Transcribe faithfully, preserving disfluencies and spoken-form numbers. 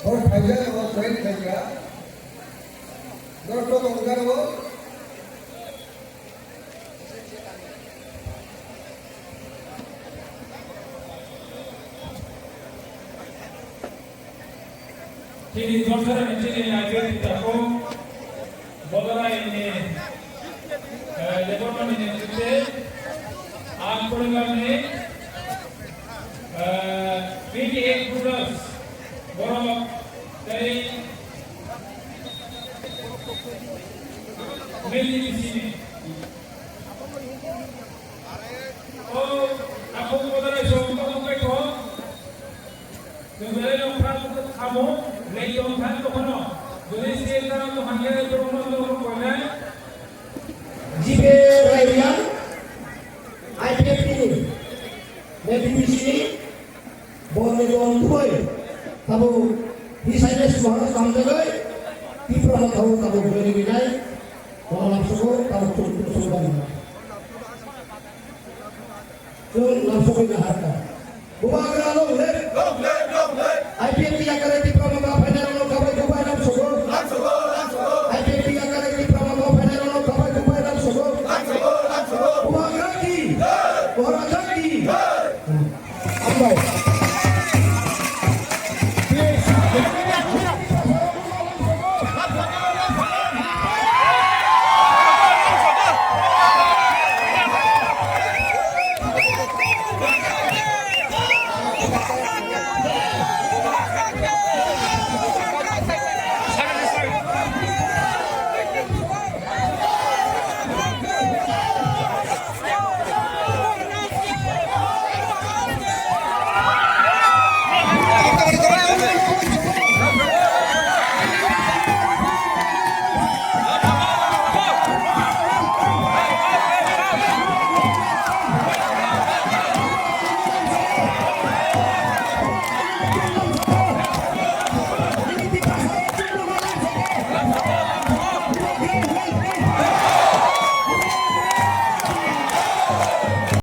Hor phaijak, hor join khaijak. Norok tongo wngkha o. Chini Jorchara ni chini I P F T tako, Bodorai ni, eh, Debbarma ni netrite, ang Korimani, eh, twenty eight brothers, borok tei Meli ni sini. O, ako Bodorai song tamo kai ko. Tenggalai no kha kamo, lei tong khan to kono. Jodi se ta to hangke to no to ko nai. Jibe Raiya, I P F T ni, N P P C ni, borni dom thoi, tabo hisai ne suhana samjagai, Tipra ma tabo tabo gani ginai, wala suko tabo tuk tuk suko bani. Chwng lamsogwi naharkha. Bubagra long live!